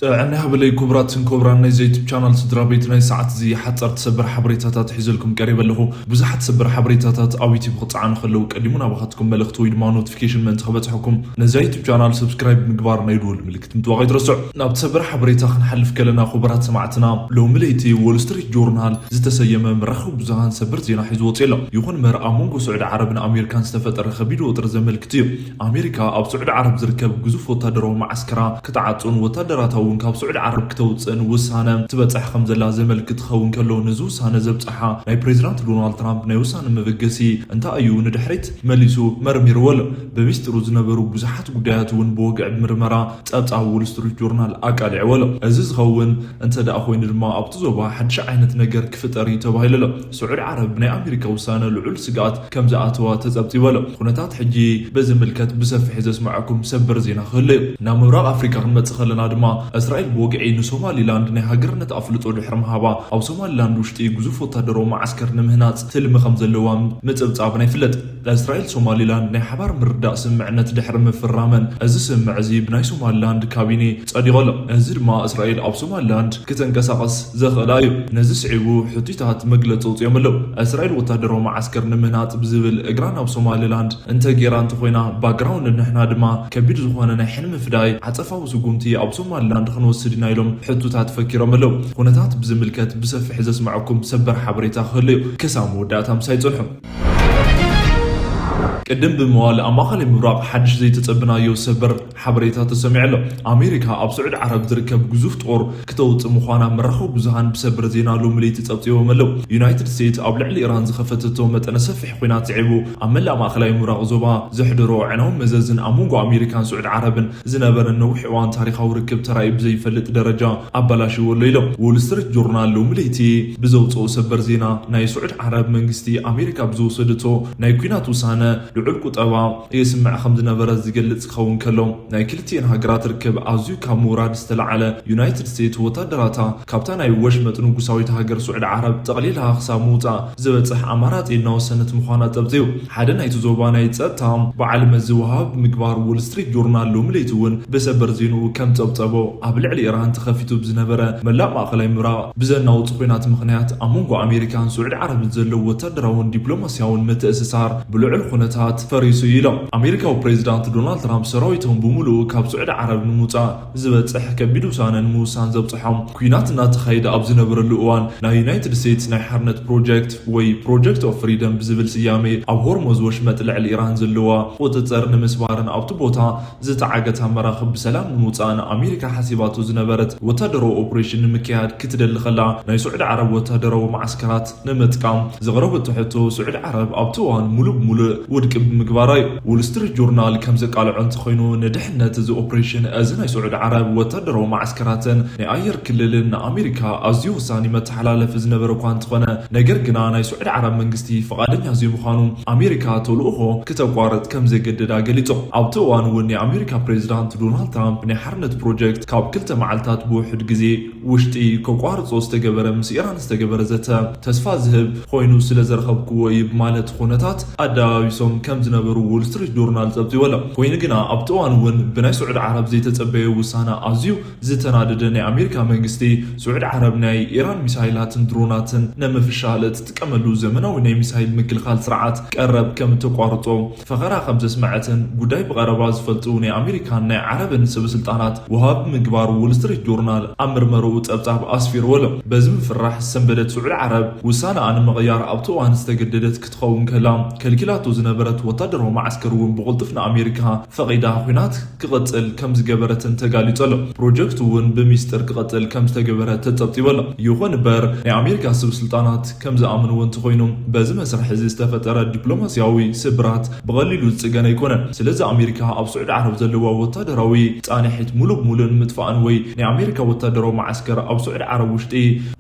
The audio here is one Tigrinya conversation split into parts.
ጥዕና ይሃበለይ ክቡራትን ክቡራን ናይዚ ዩቱብ ቻናል ስድራ ቤት፣ ናይ ሰዓት እዚ ሓፀርቲ ሰበር ሓበሬታታት ሒዘልኩም ቀሪበ ኣለኹ። ብዙሓት ሰበር ሓበሬታታት ኣብ ዩቱብ ክፀዓኑ ከለዉ ቀዲሙ ናባኻትኩም መልእኽቲ ወይ ድማ ኖቲፊኬሽን ምእንቲ ክበፅሐኩም ነዚ ዩቱብ ቻናል ሰብስክራይብ ምግባር ናይ ደወል ምልክት ምጥዋቕ ኣይትረስዑ። ናብቲ ሰበር ሓበሬታ ክንሓልፍ ከለና ክቡራት ሰማዕትና፣ ሎሚ ለይቲ ዎል ስትሪት ጆርናል ዝተሰየመ መራኸቢ ብዙሃን ሰበር ዜና ሒዙ ወፂኡ ኣሎ። ይኹን እምበር ኣብ መንጎ ስዑዲ ዓረብን ኣሜሪካን ዝተፈጠረ ከቢድ ወጥሪ ዘመልክት እዩ። ኣሜሪካ ኣብ ስዑዲ ዓረብ ዝርከብ ግዙፍ ወታደራዊ መዓስከራ ክትዓጹን ወታደራታ እውን ካብ ስዑዲ ዓረብ ክተውጽእን ውሳነ ትበጽሕ ከም ዘላ ዘመልክት ክኸውን ከሎ፣ ነዚ ውሳነ ዘብጽሓ ናይ ፕሬዚዳንት ዶናልድ ትራምፕ ናይ ውሳነ መበገሲ እንታይ እዩ ንድሕሪት መሊሱ መርሚርዎ ኣሎ። ብሚስጢሩ ዝነበሩ ብዙሓት ጉዳያት እውን ብወግዒ ብምርመራ ጸብጻብ ዎል ስትሪት ጆርናል ኣቃሊዕዎ ኣሎ። እዚ ዝኸውን እንተ ደኣ ኮይኑ ድማ ኣብቲ ዞባ ሓድሽ ዓይነት ነገር ክፍጠር እዩ ተባሂሉ ኣሎ። ስዑዲ ዓረብ ብናይ ኣሜሪካ ውሳነ ልዑል ስግኣት ከም ዝኣተዋ ተጸብጺቡ ኣሎ። ኩነታት ሕጂ በዝምልከት ብሰፊሕ ዘስምዐኩም ሰበር ዜና ክህሉ እዩ። ናብ ምብራቕ ኣፍሪካ ክንመጽእ ከለና ድማ እስራኤል ብወግዒ ንሶማሊላንድ ናይ ሃገርነት ኣፍልጦ ድሕሪ ምሃባ ኣብ ሶማሊላንድ ውሽጢ ግዙፍ ወታደራዊ መዓስከር ንምህናጽ ትልሚ ከም ዘለዋ ምጽብጻብና ይፍለጥ። እስራኤል ሶማሊላንድ ናይ ሓባር ምርዳእ ስምምዕነት ድሕሪ ምፍራመን፣ እዚ ስምምዕ እዚ ብናይ ሶማሊላንድ ካቢኔ ጸዲቑ ኣሎ። እዚ ድማ እስራኤል ኣብ ሶማሊላንድ ክትንቀሳቐስ ዘኽእላ እዩ። ነዚ ስዒቡ ሕቲታት መግለጺ ኣውጺኦም ኣለዉ። እስራኤል ወታደራዊ መዓስከር ንምህናጽ ብዝብል እግራ ናብ ሶማሊላንድ እንተጌራ እንተኾይና፣ ባክግራውንድ ንሕና ድማ ከቢድ ዝኾነ ናይ ሕልሚ ፍዳይ ዓጸፋዊ ስጉምቲ ኣብ ሶማሊላንድ ክንወስድ ኢና ኢሎም ሕቱታት ፈኪሮም ኣለዉ። ኩነታት ብዝምልከት ብሰፊሕ ዘስምዐኩም ሰበር ሓበሬታ ክህሉ እዩ። ክሳብ መወዳእታ ምሳይ ጽንሑ። ቅድም ብምባል ኣብ ማእኸላይ ምብራቕ ሓድሽ ዘይተጸበናዮ ሰበር ሓበሬታ ተሰሚዑ ኣሎ። ኣሜሪካ ኣብ ስዑዲ ዓረብ ዝርከብ ግዙፍ ጦር ክተውጽእ ምዃና መራኸቢ ብዙሃን ብሰበር ዜና ሎሚ ለይቲ ጸብጺቦም ኣለዉ። ዩናይትድ ስቴትስ ኣብ ልዕሊ ኢራን ዝኸፈተቶ መጠነ ሰፊሕ ኲናት ስዒቡ ኣብ መላእ ማእኸላይ ምብራቕ ዞባ ዘሕደሮ ኣዕናዊ መዘዝን ኣብ መንጎ ኣሜሪካን ስዑዲ ዓረብን ዝነበረ ነዊሕ እዋን ታሪኻዊ ርክብ ተራእዩ ብዘይፈልጥ ደረጃ ኣበላሽዎ ኣሎ ኢሎም። ዎል ስትሪት ጆርናል ሎሚ ለይቲ ብዘውፅኦ ሰበር ዜና ናይ ስዑዲ ዓረብ መንግስቲ ኣሜሪካ ብዝወሰደቶ ናይ ኲናት ውሳነ ልዑል ቁጠባ የስምዕ ከም ዝነበረ ዝገልጽ ክኸውን ከሎ፣ ናይ ክልቲኤን ሃገራት ርክብ ኣዝዩ ካብ ምውራድ ዝተለዓለ ዩናይትድ ስቴትስ ወታደራታ ካብታ ናይ ወሽመጥ ንጉሳዊት ሃገር ስዑዲ ዓረብ ጠቕሊላ ክሳብ ምውጻእ ዝበጽሕ ኣማራጺ እናወሰነት ምዃና ጸብጺቡ። ሓደ ናይቲ ዞባ ናይ ጸጥታ በዓል መዚ ወሃብ ምግባር ዎል ስትሪት ጆርናል ሎሚ ለይቲ እውን ብሰበር ዜንኡ ከም ጸብጸቦ ኣብ ልዕሊ ኢራን ተኸፊቱ ብዝነበረ መላእ ማእኸላይ ምብራቕ ብዘናውጽ ኲናት ምኽንያት ኣብ መንጎ ኣሜሪካን ስዑዲ ዓረብን ዘሎ ወታደራውን ዲፕሎማስያውን ምትእስሳር ብልዑል ኩነታት ፈሪሱ እዩ ኢሎም። ኣሜሪካዊ ፕሬዚዳንት ዶናልድ ትራምፕ ሰራዊቶም ብምሉኡ ካብ ስዑዲ ዓረብ ንምውጻእ ዝበጽሕ ከቢድ ውሳነ ንምውሳን ዘብጽሖም ኲናት እናተኻየደ ኣብ ዝነበረሉ እዋን ናይ ዩናይትድ ስቴትስ ናይ ሓርነት ፕሮጀክት ወይ ፕሮጀክት ኦፍ ፍሪደም ብዝብል ስያሜ ኣብ ሆርሞዝ ወሽመጥ ልዕሊ ኢራን ዘለዋ ቁጽጽር ንምስባርን ኣብቲ ቦታ ዝተዓገታ መራኽብ ብሰላም ንምውጻእን ኣሜሪካ ሓሲባቶ ዝነበረት ወታደራዊ ኦፕሬሽን ንምክያድ ክትደሊ ከላ ናይ ስዑዲ ዓረብ ወታደራዊ መዓስከራት ንምጥቃም ዘቕረበቶ ሕቶ ስዑዲ ዓረብ ኣብቲ እዋን ሙሉእ ብሙሉእ ውድቂ ብምግባራ እዩ። ዎል ስትሪት ጆርናል ከም ዘቃልዖ እንተኾይኑ ንድሕነት እዚ ኦፕሬሽን እዚ ናይ ስዑዲ ዓረብ ወታደራዊ መዓስከራትን ናይ ኣየር ክልልን ንኣሜሪካ ኣዝዩ ወሳኒ መተሓላለፊ ዝነበረ እኳ እንተኾነ ነገር ግና ናይ ስዑዲ ዓረብ መንግስቲ ፍቓደኛ ዘይምዃኑ ኣሜሪካ ተልእኾ ክተቋርጽ ከም ዘገደዳ ገሊጹ። ኣብቲ እዋን እውን ናይ ኣሜሪካ ፕሬዚዳንት ዶናልድ ትራምፕ ናይ ሓርነት ፕሮጀክት ካብ ክልተ መዓልታት ብውሑድ ግዜ ውሽጢ ከቋርጾ ዝተገበረ ምስ ኢራን ዝተገበረ ዘተ ተስፋ ዝህብ ኮይኑ ስለ ዘረኸብክዎ እዩ ብማለት ኩነታት ኣደባቢሶም ከም ዝነበሩ ዎል ስትሪት ጆርናል ጸብጺቡ ኣሎ። ኮይኑ ግና ኣብቲ እዋን እውን ብናይ ስዑዲ ዓረብ ዘይተጸበየ ውሳነ ኣዝዩ ዝተናደደ ናይ ኣሜሪካ መንግስቲ ስዑዲ ዓረብ ናይ ኢራን ሚሳይላትን ድሮናትን ንምፍሻል እትጥቀመሉ ዘመናዊ ናይ ሚሳይል ምክልኻል ስርዓት ቀረብ ከም እተቋርጾ ፈኸራ ከም ዘስመዐትን ጉዳይ ብቐረባ ዝፈልጡ ናይ ኣሜሪካን ናይ ዓረብን ሰበስልጣናት ወሃብ ምግባር ዎል ስትሪት ጆርናል ኣብ መርመርኡ ጸብጻብ ኣስፊርዎ ኣሎ። በዚ ምፍራሕ ዝሰንበደት ስዑዲ ዓረብ ውሳነኣ ንምቕያር ኣብቲ እዋን ዝተገደደት ክትኸውን ከላ ከልኪላቶ ዝነበረት ወታደራዊ መዓስከር እውን ብቕልጡፍ ንኣሜሪካ ፈቒዳ ኲናት ክቐጽል ከም ዝገበረትን ተጋሊጹ ኣሎ። ፕሮጀክት እውን ብሚስጥር ክቐጽል ከም ዝተገበረ ተጸብጺቡ ኣሎ። ይኹን እምበር ናይ ኣሜሪካ ሰብ ስልጣናት ከም ዝኣምንዎ እንተኾይኑ በዚ መስርሕ እዚ ዝተፈጠረ ዲፕሎማስያዊ ስብራት ብቐሊሉ ዝጽገን ኣይኮነን። ስለዚ ኣሜሪካ ኣብ ስዑዲ ዓረብ ዘለዋ ወታደራዊ ጻንሒት ሙሉእ ብሙሉእ ንምጥፋእን ወይ ናይ ኣሜሪካ ወታደራዊ መዓስከር ኣብ ስዑዲ ዓረብ ውሽጢ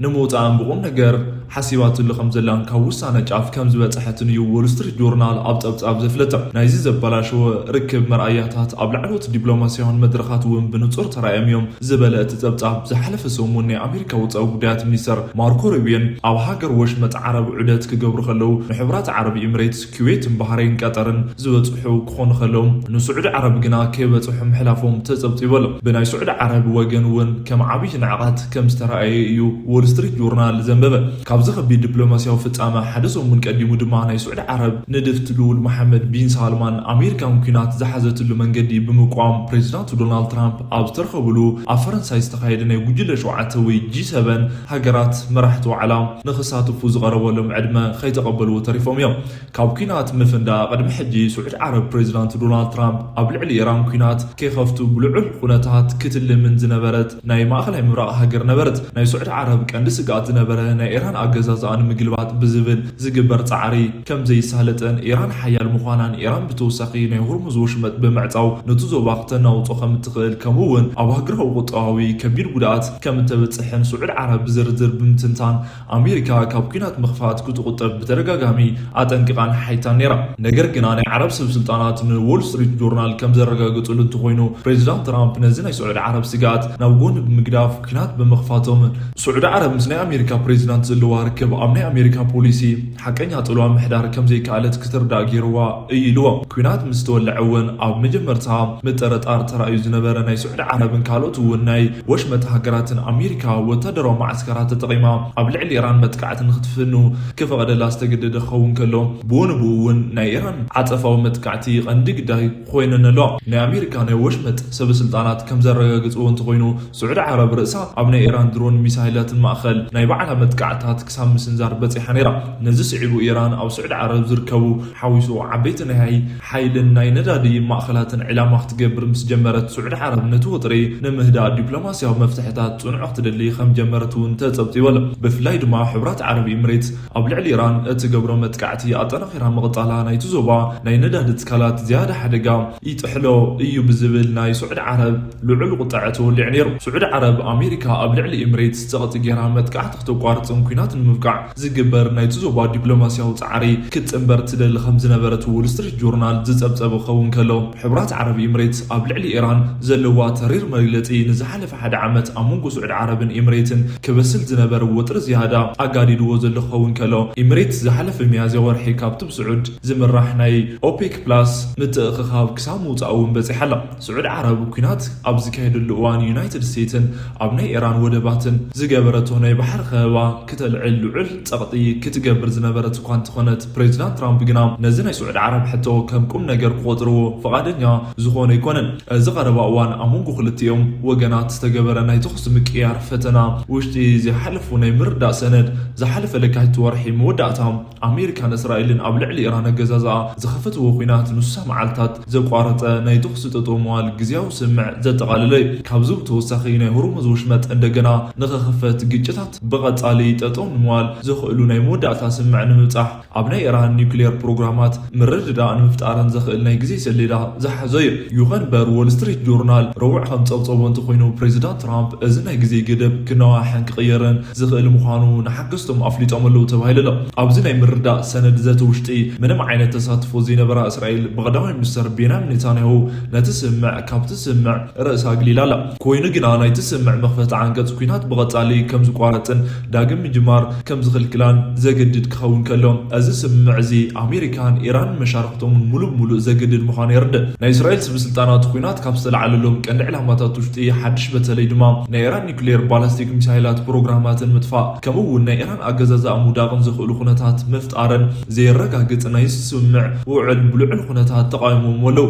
ንምውጻእን ብቑም ነገር ሓሲባትሉ ከም ዘላን ካብ ውሳነ ጫፍ ከም ዝበጽሐትን እዩ ዎል ስትሪት ጆርናል ኣብ ጸብጻብ ዘፍለጠ። ናይዚ ዘበላሸወ ርክብ መርኣያታት ኣብ ላዕለዎት ዲፕሎማስያውን መድረኻት እውን ብንጹር ተራእዮም እዮም ዝበለ እቲ ጸብጻብ፣ ዝሓለፈ ሰሙን ናይ ኣሜሪካ ወጻኢ ጉዳያት ሚኒስተር ማርኮ ሩቢዮን ኣብ ሃገር ወሽመጥ ዓረብ ዑደት ክገብሩ ከለዉ ንሕቡራት ዓረብ ኤምሬትስ፣ ኩዌትን ባህሬን ቀጠርን ዝበጽሑ ክኾኑ ከለዉ ንስዑዲ ዓረብ ግና ከይበጽሑ ምሕላፎም ተጸብጺቡ ኣሎ። ብናይ ስዑዲ ዓረብ ወገን እውን ከም ዓብዪ ንዕቐት ከም ዝተረኣየ እዩ ዎል ስትሪት ጆርናል ዘንበበ። ካብዚ ከቢድ ዲፕሎማስያዊ ፍጻመ ሓደ ሰሙን ቀዲሙ ድማ ናይ ስዑዲ ዓረብ ንድፍቲ ልኡል መሓመድ ቢን ሳልማን ኣሜሪካን ኲናት ዝሓዘትሉ መንገዲ ብምቋም ፕሬዚዳንት ዶናልድ ትራምፕ ኣብ ዝተረኸብሉ ኣብ ፈረንሳይ ዝተኻየደ ናይ ጉጅለ ሸውዓተ ወይ ጂ ሰቨን ሃገራት መራሕቲ ዋዕላ ንኽሳተፉ ዝቐረበሎም ዕድመ ከይተቐበልዎ ተሪፎም እዮም። ካብ ኲናት ምፍንዳእ ቅድሚ ሕጂ ስዑዲ ዓረብ ፕሬዚዳንት ዶናልድ ትራምፕ ኣብ ልዕሊ ኢራን ኲናት ከይኸፍቱ ብልዑል ኩነታት ክትልምን ዝነበረት ናይ ማእኸላይ ምብራቕ ሃገር ነበረት። ናይ ስዑዲ ዓረብ ቀንዲ ስግኣት ዝነበረ ናይ ኢራን ኣገዛዝኣ ንምግልባጥ ብዝብል ዝግበር ጻዕሪ ከም ዘይሳለጠን ኢራን ሓያል ምዃናን ኢራን ብተወሳኺ ናይ ሆርሙዝ ወሽመጥ ብምዕጻው ነቲ ዞባ ክተናውጾ ከም እትኽእል ከምኡ እውን ኣብ ሃገራዊ ቁጠባዊ ከቢድ ጉድኣት ከም እተበጽሕን ስዑዲ ዓረብ ብዝርዝር ብምትንታን ኣሜሪካ ካብ ኲናት ምኽፋት ክትቁጠብ ብተደጋጋሚ ኣጠንቂቓን ሓይታን ነይራ። ነገር ግና ናይ ዓረብ ሰብ ስልጣናት ንዎል ስትሪት ጆርናል ከም ዘረጋገጹሉ እንተኾይኑ ፕሬዚዳንት ትራምፕ ነዚ ናይ ስዑዲ ዓረብ ስግኣት ናብ ጎኒ ብምግዳፍ ኲናት ብምኽፋቶም ስዑዲ ዓረብ ምስ ናይ ኣሜሪካ ፕሬዚዳንት ዘለዋ ርክብ ኣብ ናይ ኣሜሪካ ፖሊሲ ሓቀኛ ጽልዋ ምሕዳር ከም ዘይከኣለት ክትርዳእ ገይርዋ እዩ ኢልዎ። ኲናት ምስ ተወልዐ እውን ኣብ መጀመርታ ምጥርጣር ተራእዩ ዝነበረ ናይ ስዑዲ ዓረብን ካልኦት እውን ናይ ወሽመጥ ሃገራትን ኣሜሪካ ወታደራዊ መዓስከራት ተጠቒማ ኣብ ልዕሊ ኢራን መጥቃዕቲ ንክትፍኑ ክፈቕደላ ዝተገደደ ክኸውን ከሎ ብኡ ንብኡ እውን ናይ ኢራን ዓጸፋዊ መጥቃዕቲ ቀንዲ ግዳይ ኮይነን ኣለዋ። ናይ ኣሜሪካ ናይ ወሽመጥ ሰበስልጣናት ከም ዘረጋግጽዎ እንተኾይኑ ስዑዲ ዓረብ ርእሳ ኣብ ናይ ኢራን ድሮን ሚሳይላትን ማእኸል ናይ ባዕላ መጥቃዕታት ክሳብ ምስንዛር በጺሓ ነይራ። ነዚ ስዒቡ ኢራን ኣብ ስዑዲ ዓረብ ዝርከቡ ሓዊሱ ዓበይቲ ናይ ሓይልን ናይ ነዳዲ ማእኸላትን ዕላማ ክትገብር ምስ ጀመረት ስዑዲ ዓረብ ነቲ ወጥሪ ንምህዳእ ዲፕሎማስያዊ መፍትሕታት ጽኑዕ ክትደሊ ከም ጀመረት እውን ተጸብጺቡ ኣሎ። ብፍላይ ድማ ሕቡራት ዓረብ ኤምሬትስ ኣብ ልዕሊ ኢራን እትገብሮ መጥቃዕቲ ኣጠናኺራ ምቕጻላ ናይቲ ዞባ ናይ ነዳዲ ትካላት ዝያዳ ሓደጋ ይጥሕሎ እዩ ብዝብል ናይ ስዑዲ ዓረብ ልዑል ቁጥዐ ተወሊዑ ነይሩ። ስዑዲ ዓረብ ኣሜሪካ ኣብ ልዕሊ ኤምሬትስ ጸቕጢ ገይራ መጥቃዕቲ ክተቋርጽን ኲናት ንምብቃዕ ዝግበር ናይቲ ዞባ ዲፕሎማስያዊ ጻዕሪ ክትጽንበር ትደሊ ከም ዝነበረት ዎል ስትሪት ጆርናል ዝጸብጸበ ክኸውን ከሎ ሕቡራት ዓረብ ኤምሬትስ ኣብ ልዕሊ ኢራን ዘለዋ ተሪር መግለጺ ንዝሓለፈ ሓደ ዓመት ኣብ መንጎ ስዑዲ ዓረብን ኤምሬትን ክበስል ዝነበረ ወጥሪ ዝያዳ ኣጋዲድዎ ዘሎ ክኸውን ከሎ ኤምሬትስ ዝሓለፈ ሚያዝያ ወርሒ ካብቲ ብስዑድ ዝምራሕ ናይ ኦፔክ ፕላስ ምትእኽኻብ ክሳብ ምውጻእ እውን በጺሓ ኣላ። ስዑዲ ዓረብ ኲናት ኣብ ዝካየደሉ እዋን ዩናይትድ ስቴትስን ኣብ ናይ ኢራን ወደባትን ዝገበረቶ ናይ ባሕሪ ከበባ ክተልዕል ልዑል ጸቕጢ ክትገብር ዝነበረት እኳ እንተኾነት ፕሬዚዳንት ትራምፕ ግና ነዚ ናይ ስዑዲ ዓረብ ሕቶ ከም ቁም ነገር ክቖጥርዎ ፍቓደኛ ዝኾነ ኣይኮነን። እዚ ቀረባ እዋን ኣብ መንጎ ክልቲኦም ወገናት ዝተገበረ ናይ ተኹሲ ምቅያር ፈተና ውሽጢ ዝሓለፉ ናይ ምርዳእ ሰነድ ዝሓለፈ ለካቲት ወርሒ መወዳእታ ኣሜሪካን እስራኤልን ኣብ ልዕሊ ኢራን ኣገዛዝኣ ዝኸፈትዎ ኲናት ንስሳ መዓልታት ዘቋረጸ ናይ ተኹሲ ጠጠው ምባል ግዝያዊ ስምምዕ ዘጠቓለለ እዩ። ካብዚ ብተወሳኺ ናይ ሆርሙዝ ወሽመጥ እንደገና ንኸኸፈት ግጭታት ብቐጻሊ ጠጠው ንምባል ዘኽእሉ ናይ መወዳእታ ስምምዕ ንምብጻሕ ኣብ ናይ ኢራን ኒውክሌር ፕሮግራማት ምርድዳእ ንምፍጣርን ዘኽእል ናይ ግዜ ሰሌዳ ዝሓዘ እዩ። ይኹን እምበር ዎል ስትሪት ጆርናል ረቡዕ ከም ጸብጸቦ እንተኾይኑ ፕሬዚዳንት ትራምፕ እዚ ናይ ግዜ ገደብ ክነዋሕን ክቕየርን ዝኽእል ምዃኑ ንሓገዝቶም ኣፍሊጦም ኣለዉ ተባሂሉ ኣሎ። ኣብዚ ናይ ምርዳእ ሰነድ ዘተ ውሽጢ ምንም ዓይነት ተሳትፎ ዘይነበራ እስራኤል ብቐዳማይ ሚኒስተር ቤንያሚን ኔታንያሁ ነቲ ስምምዕ ካብቲ ስምምዕ ርእሳ ኣግሊላ ኣላ። ኮይኑ ግና ናይቲ ስምምዕ መኽፈቲ ዓንቀጽ ኲናት ብቐጻሊ ከም ዝቋረጽን ዳግም ምጅማር ከም ዝኽልክላን ዘገድድ ክኸውን ከሎ እዚ ስምምዕ እዚ ኣሜሪካን ኢራንን መሻርኽቶምን ሙሉእ ብሙሉእ ዘገድድ ምዃኑ የርድእ። ናይ እስራኤል ሰበስልጣናት ኲናት ካብ ዝተለዓለሎም ቀንዲ ዕላማታት ውሽጢ ሓድሽ በተለይ ድማ ናይ ኢራን ኒውክሌር ባላስቲክ ሚሳይላት ፕሮግራማትን ምጥፋእ ከምኡ እውን ናይ ኢራን ኣገዛዝኣ ምውዳቕን ዘኽእሉ ኩነታት ምፍጣርን ዘየረጋግጽ ናይ ስምምዕ ውዕል ብልዑል ኩነታት ተቓዊሞምዎ ኣለዉ።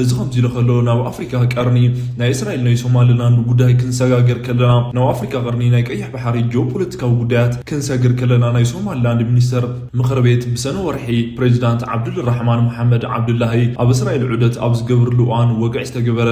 እዚ ከምዚ ኢሉ ከሎ ናብ ኣፍሪካ ቀርኒ ናይ እስራኤል ናይ ሶማሊላንድ ጉዳይ ክንሰጋገር ከለና ናብ ኣፍሪካ ቀርኒ ናይ ቀይሕ ባሕሪ ጂኦፖለቲካዊ ጉዳያት ክንሰግር ከለና ናይ ሶማሊላንድ ሚኒስተር ምኽሪ ቤት ብሰነ ወርሒ ፕሬዚዳንት ዓብዱልራሕማን መሓመድ ዓብዱላሂ ኣብ እስራኤል ዑደት ኣብ ዝገብርሉ እዋን ወግዒ ዝተገበረ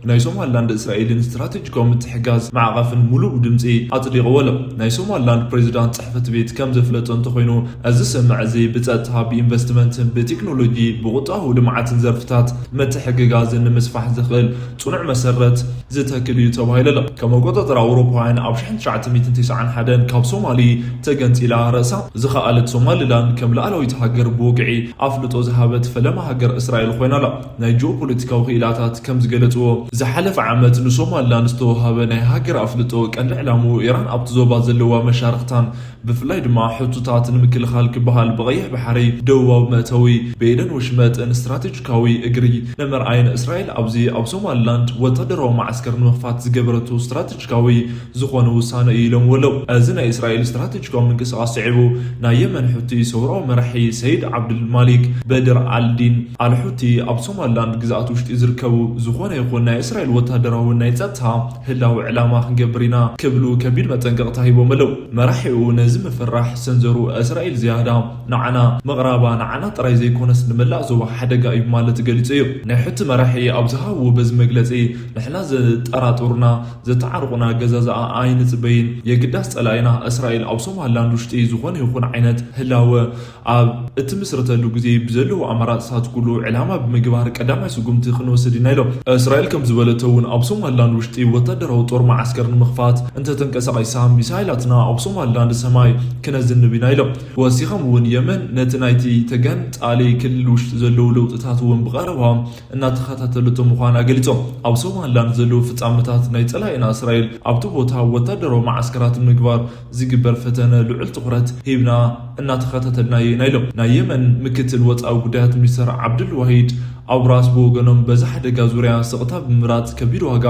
ናይ ሶማሊላንድ እስራኤልን ስትራቴጂካዊ ምትሕጋዝ ማዕቐፍን ሙሉእ ድምፂ ኣፅዲቕዎ ኣሎ። ናይ ሶማሊላንድ ፕሬዚዳንት ጽሕፈት ቤት ከም ዘፍለጦ እንተኾይኑ እዚ ስምምዕ እዚ ብፀጥታ፣ ብኢንቨስትመንትን ብቴክኖሎጂ፣ ብቁጠባዊ ልምዓትን ዘርፍታት ምትሕ ሕግጋዝን ንምስፋሕ ዘኽእል ጽኑዕ መሰረት ዝተክል እዩ ተባሂሉ ኣሎ። ከም ኣቆጻጽራ ኣውሮፓውያን ኣብ ሺሕ ትሽዓተ ሚእትን ተስዓን ሓደን ካብ ሶማሊ ተገንጺላ ርእሳ ዝኸኣለት ሶማሊላንድ ከም ሉዓላዊት ሃገር ብወግዒ ኣፍልጦ ዝሃበት ፈለማ ሃገር እስራኤል ኮይና ኣላ። ናይ ጂኦፖለቲካዊ ክኢላታት ከም ዝገለጽዎ ዝሓለፈ ዓመት ንሶማሊላንድ ዝተወሃበ ናይ ሃገር ኣፍልጦ ቀንዲ ዕላምኡ ኢራን ኣብቲ ዞባ ዘለዋ መሻርኽታን ብፍላይ ድማ ሕቱታት ንምክልኻል ክበሃል ብቐይሕ ባሕሪ ደቡባዊ መእተዊ ብኤደን ወሽመጥን ስትራቴጂካዊ እግሪ ንምርኣይን እስራኤል ኣብዚ ኣብ ሶማሊላንድ ወታደራዊ መዓስከር ንምኽፋት ዝገበረቱ ስትራቴጂካዊ ዝኾነ ውሳነ እዩ ኢሎም ወለው። እዚ ናይ እስራኤል ስትራቴጂካዊ ምንቅስቃስ ስዒቡ ናይ የመን ሑቲ ሰውራዊ መራሒ ሰይድ ዓብዱል ማሊክ በድር ኣልዲን ኣልሑቲ ኣብ ሶማሊላንድ ግዝኣት ውሽጢ ዝርከቡ ዝኾነ ይኹን ናይ እስራኤል ወታደራዊ ናይ ጸጥታ ህላዊ ዕላማ ክንገብር ኢና ክብሉ ከቢድ መጠንቀቕታ ሂቦም ኣለው። መራሒኡ ነዚ ምፍራሕ ሰንዘሩ እስራኤል ዝያዳ ንዓና ምቕራባ ንዓና ጥራይ ዘይኮነስ ንመላእ ዞባ ሓደጋ እዩ ማለት ገሊጹ እዩ። ናይ ሑቲ መራሒ ኣብ ዝሃብዎ በዚ መግለጺ ንሕና ዘጠራጥሩና ዘተዓርቑና ኣገዛዝኣ ኣይንጽበይን። የግዳስ ጸላኢና እስራኤል ኣብ ሶማሊላንድ ውሽጢ ዝኾነ ይኹን ዓይነት ህላወ ኣብ እትምስርተሉ ግዜ ብዘለዉ ኣማራጽታት ኩሉ ዕላማ ብምግባር ቀዳማይ ስጉምቲ ክንወስድ ኢና ኢሎም። እስራኤል ከም ዝበለቶ እውን ኣብ ሶማሊላንድ ውሽጢ ወታደራዊ ጦር መዓስከር ንምኽፋት እንተተንቀሳቒሳ ሚሳይላትና ኣብ ሶማሊላንድ ሰማይ ክነዝንብ ኢና ኢሎም። ወሲኾም እውን የመን ነቲ ናይቲ ተገንጻሊ ክልል ውሽጢ ዘለዉ ለውጥታት እውን ብቐረባ እናተኸታተለቶ ምዃና ገሊጾም። ኣብ ሶማሊላንድ ዘለዉ ፍጻመታት ናይ ጸላኢና እስራኤል ኣብቲ ቦታ ወታደራዊ መዓስከራት ንምግባር ዝግበር ፈተነ ልዑል ትኹረት ሂብና እናተኸታተልናዮ ኢና ኢሎም። ናይ የመን ምክትል ወጻኢ ጉዳያት ሚኒስተር ዓብዱል ዋሂድ ኣብ ራስ ብወገኖም በዚ ሓደጋ ዙርያ ስቕታ ብምምራጽ ከቢድ ዋጋ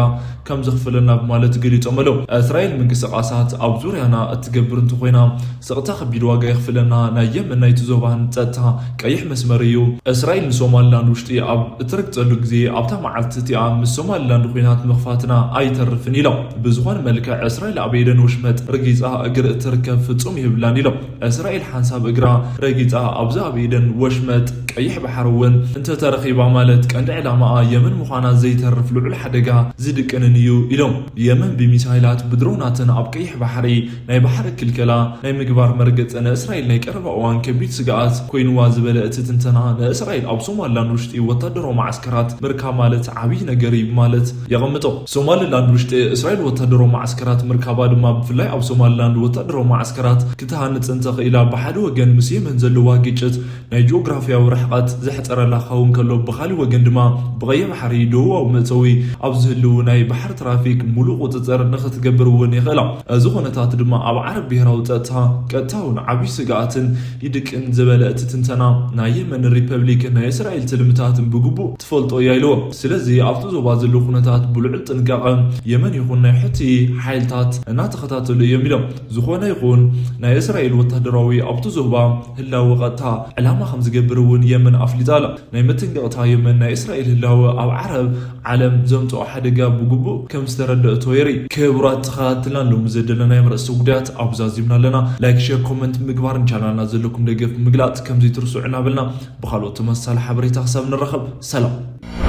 ከም ዘኽፍለና ብማለት ገሊጾም ኣለዉ። እስራኤል ምንቅስቓሳት ኣብ ዙርያና እትገብር እንተኾይና ስቕታ ከቢድ ዋጋ የኽፍለና። ናይ የመን ናይቲ ዞባን ጸጥታ ቀይሕ መስመር እዩ። እስራኤል ንሶማሊላንድ ውሽጢ ኣብ እትረግጸሉ ግዜ ኣብታ መዓልቲ እቲኣ ምስ ሶማሊላንድ ኹናት ምኽፋትና ኣይተርፍን ኢሎም። ብዝኾነ መልክዕ እስራኤል ኣብ ኤደን ወሽመጥ ረጊጻ እግሪ እትርከብ ፍጹም የብላን ኢሎም። እስራኤል ሓንሳብ እግራ ረጊጻ ኣብዚ ኣብ ኤደን ወሽመጥ ቀይሕ ባሕሪ እውን እንተተረኺባ ማለት ቀንዲ ዕላማኣ የመን ምዃና ዘይተርፍ ልዑል ሓደጋ ዝድቅንን እዩ ኢሎም። የመን ብሚሳይላት ብድሮናትን ኣብ ቀይሕ ባሕሪ ናይ ባሕሪ ክልከላ ናይ ምግባር መርገጸ ንእስራኤል ናይ ቀረባ እዋን ከቢድ ስግኣት ኮይንዋ ዝበለ እቲ ትንተና ንእስራኤል ኣብ ሶማሊላንድ ውሽጢ ወታደራዊ መዓስከራት ምርካብ ማለት ዓብዪ ነገር እዩ ማለት የቐምጦ። ሶማሊላንድ ውሽጢ እስራኤል ወታደራዊ መዓስከራት ምርካባ ድማ ብፍላይ ኣብ ሶማሊላንድ ወታደራዊ መዓስከራት ክትሃንጽ እንተኽኢላ ብሓደ ወገን ምስ የመን ዘለዋ ግጭት ናይ ጂኦግራፊያዊ ርሕቐት ዘሕጸረላ ክኸውን ከሎ ብኻሊእ ወገን ድማ ብቐይሕ ባሕሪ ደቡባዊ መእተዊ ኣብ ዝህልው ናይ ባሕሪ ትራፊክ ሙሉእ ቁጽጽር ንኽትገብር እውን የኽእላ። እዚ ኩነታት ድማ ኣብ ዓረብ ብሄራዊ ጸጥታ ቀጥታውን ዓብዪ ስግኣትን ይድቅን ዝበለ እቲ ትንተና ናይ የመን ሪፐብሊክን ናይ እስራኤል ትልምታትን ብግቡእ ትፈልጦ እያ ኢልዎ። ስለዚ ኣብቲ ዞባ ዘሎ ኩነታት ብልዑል ጥንቃቐ የመን ይኹን ናይ ሑቲ ሓይልታት እናተኸታተሉ እዮም ኢሎም። ዝኾነ ይኹን ናይ እስራኤል ወታደራዊ ኣብቲ ዞባ ህላወ ቀጥታ ዕላማ ከም ዝገብር እውን የመን ኣፍሊጣ ኣላ። ናይ መተንቀቕታ የመን ናይ እስራኤል ህላወ ኣብ ዓረብ ዓለም ዘምጽኦ ሓደጋ ብግቡእ ከም ዝተረደእቶ የርኢ። ክቡራት ተኸታተልትና ሎሚ ዘደለናዮም ርእሰ ጉዳያት ኣብዛ ዚምና ኣለና። ላይክ፣ ሼር፣ ኮመንት ምግባርን ቻናልና ዘለኩም ደገፍ ምግላጽ ከም ዘይትርስዑ እናበልና ብኻልኦት ተመሳሳሊ ሓበሬታ ክሳብ ንራኸብ ሰላም።